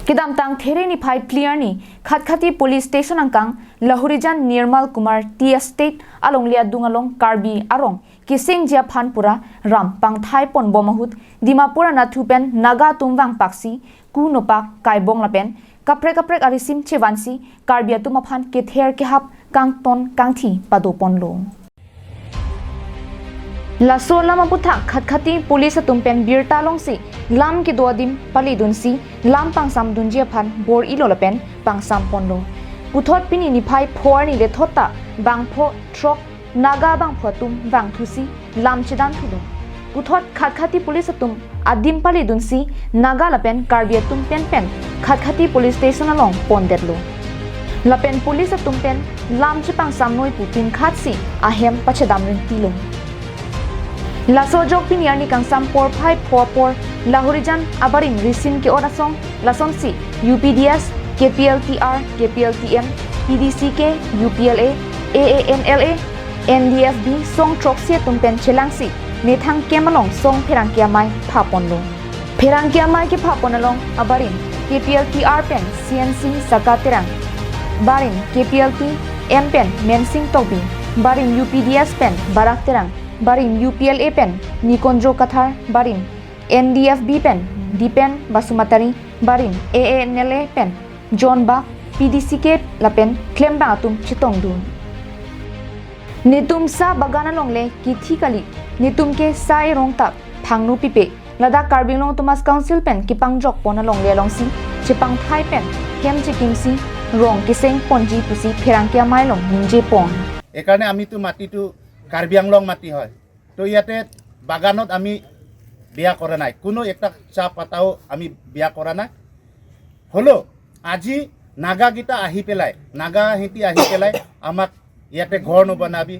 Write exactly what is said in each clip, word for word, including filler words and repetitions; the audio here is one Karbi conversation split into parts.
Kedamtang There niphai phli arni Khatkhati Police Station angkang Lahorijan Nirmal Kumar Tea Estate alongle adung along Karbi arong kesengji aphan pura ram pangthai ponbom ahut Dimapur anatthu pen Naga atum vangpaksi ku nopak kaibong lapen kaprek kaprek arisim chevansi Karbi atum aphan kether kehap kangton kangthi padoponlo. Laso alam aputhak Khatkhati Police atum pen birta longsi lam kedo adim paledunsi lam pangsamdunji aphan bor-ilo lapen pangsamponlo. Puthot pini niphai pho arni lethot ta bangpho throk Naga bangpho atum vangthusi lam chedanthulo. Puthot Khatkhati Police atum adim paledunsi Naga lapen Karbi atum penpen Khatkhati Police Station along pondetlo. Lapen police atum pen lam chepangsamnoi pu pinkhatsi ahem pachedam rintilo. Laso ajok pini arni kangsam porphai pho apor Lahorijan abarim risim ke-ot asong lasonsi U P D S, K P L T R, K P L T M, P D C K, U P L A, A A N L A, N D F B song throksi atum pen chelangsi methang kem along song pherangke amei phaponlo. Pherangke amei kephapon along abarim K P L T R pen C N C Saka Terang, barim K P L T M pen Mensing Tokbi, barim U P D S pen Barak Terang, barim U P L A pen Nikonjo Kathar, barim N D F B pen Dipen Basumatary, barim A A N L A pen John Bak, P D C K lapen klembang atum chetongdun. Netum sa bagan alongle kithi kali, netum ke sa erong ta phangno pipe. Ladak Karbi Anglong Autonomous Council pen kepangjokpon alongle alongsi chepangthai pen hem chekimsi rong kesengponji pusi pherangke amei along ningjepon. একাৰণে আমিতো মাটিটো কাৰ্বি আংলং মাটি হয়। তো ইয়াতে বাগানত আমি বিয়া কৰা নাই, কোনো একটা চা পাতাও আমি বিয়া কৰা নাই। হ'লেও আজি নাগাকেইটা আহি পেলাই, নাগা সিহঁতি আহি পেলাই আমাক ইয়াতে ঘৰ নবনাবি,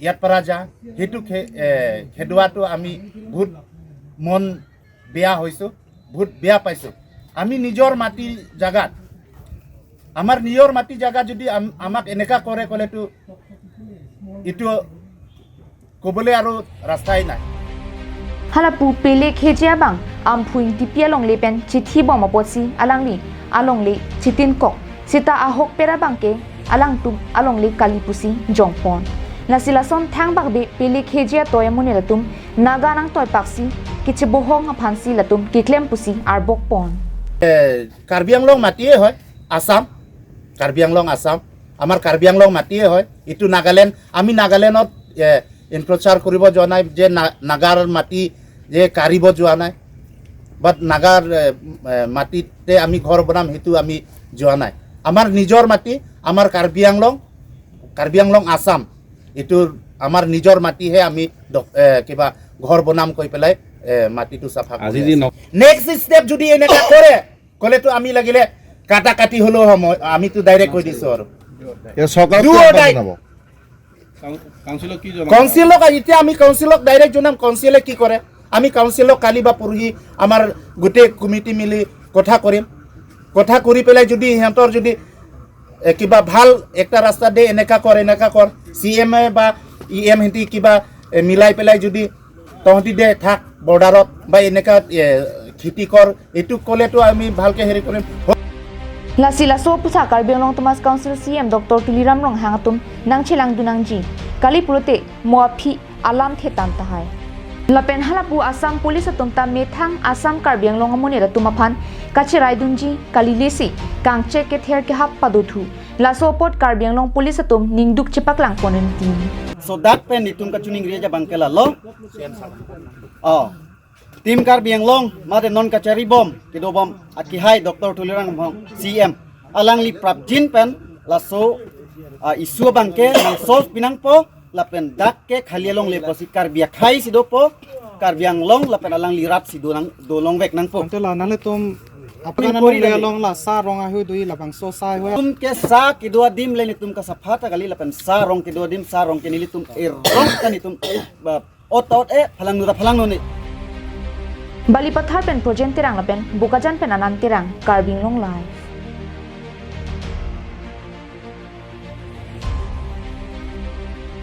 ইয়াত পৰা যা, সেইটো খে- এ, খেদোৱাটো আমি বহুত মন বেয়া হৈছোঁ, বহুত বেয়া পাইছোঁ। আমি নিজৰ মাটি জাগাত, আমাৰ নিজৰ মাটি জাগাত যদি আম- আমাক এনেকা কৰে ক'লেতো এইটো ক'বলৈ আৰু ৰাস্তাই নাই। Halapu Pele Khejia abang Amphu Ingtipi alongle pen chithibom apotsi alangli alongle chitinkok seta ahokpet abang ke alangtum alongle kali pusi jongpon. Lasi lason thangbakbe Pele Khejia toya amonit atum Naga nangtoipaksi kechebohong aphansi latum keklem pusi arbokpon. Karbi আংলং মাটিয়ে হয়, আছাম, কাৰ্বি আংলং আছাম, আমাৰ কাৰ্বি আংলং মাটিয়ে হয়। এইটো নাগালেণ্ড, আমি নাগালেণ্ডত এনক্ৰচাৰ কৰিব যোৱা নাই, যে না- নাগাৰ মাটি যে কাঢ়িব যোৱা নাই, বাট নাগাৰ এ, এ, মাটিতে আমি ঘৰ বনাম, সেইটো আমি যোৱা নাই। আমাৰ নিজৰ মাটি, আমাৰ কাৰ্বি আংলং, কাৰ্বি আংলং আছাম, এইটো আমাৰ নিজৰ মাটিহে আমি দ- এ, কিবা ঘৰ বনাম কৈ পেলাই এ, মাটিটো চাফা কৰি আজি যি আছে। নক- নেক্সট ষ্টেপ যদি এনেকা কৰে, ক'লেতো আমি লাগিলে কাটা কাটি হ'লেও হ'ম, আমিতো ডাইৰেক্ট কৈ দিছোঁ আৰু। এয়া চৰকাৰক Do কি or আহ্বান die। জনাব? কাউন্সিলক কি জনাব? কাউন্সিলক এতিয়া আমি কাউন্সিলক ডাইৰেক্ট জনাম। কাউন্সিলে কি কৰে, আমি কাউন্সিলক কালি বা পৰহি আমাৰ গোটেই কমিটি মিলি কথা কৰিম। কথা কৰি পেলাই যদি সিহঁতৰ যদি এ, কিবা ভাল একটা ৰাস্তা দে, এনেকা কৰ, এনেকা কৰ, চি এম এ বা ই এম সিহঁতি কিবা এ, মিলাই পেলাই যদি তহঁতি দে থাক বৰ্ডাৰত বা এনেকা এ, খেতি কৰ, এইটো ক'লেতো আমি ভালকে হেৰি কৰিম। Lasi laso aputhak Karbi Anglong Autonomous Council C M Doctor Tuliram Ronghang atum nangchelangdun nangji kali pulote mo aphi alamthe tang tahai. Lapen halapu Assam Police atum ta methang Assam Karbi Anglong amonit atum aphan kacheraidunji kalilesi kangchek kether kehap padothu. Laso apot Karbi Anglong Police atum ningduk chepaklangpon rinti. So dak pen netum kachiningri abang ke lalo. Oh. Team Karbi Anglong mate non kacharibom kedobom akihai Doctor Tuliram Ronghang C M. Alangli prapjin pen laso ah, issue abang ke nang solve pi nangpo lapen dak ke khali alongle pusi Karbi akhai si dopo, Karbi Anglong lapen alangli rat si do nang dolongvek nangpo. Ante la nanglitum apran alongle along la sa rong ahu dui labangso sa ahu. Netum ke sa kedo adim le netum kasapha ta kali lapen sa rong kedo adim sa rong ke nelitum erong ta netum ba ot ot e phalangno ta phalangno ne. Balipathar pen Projen Terang lapen Bokajan pen Anand Terang, Karbi Anglong Live.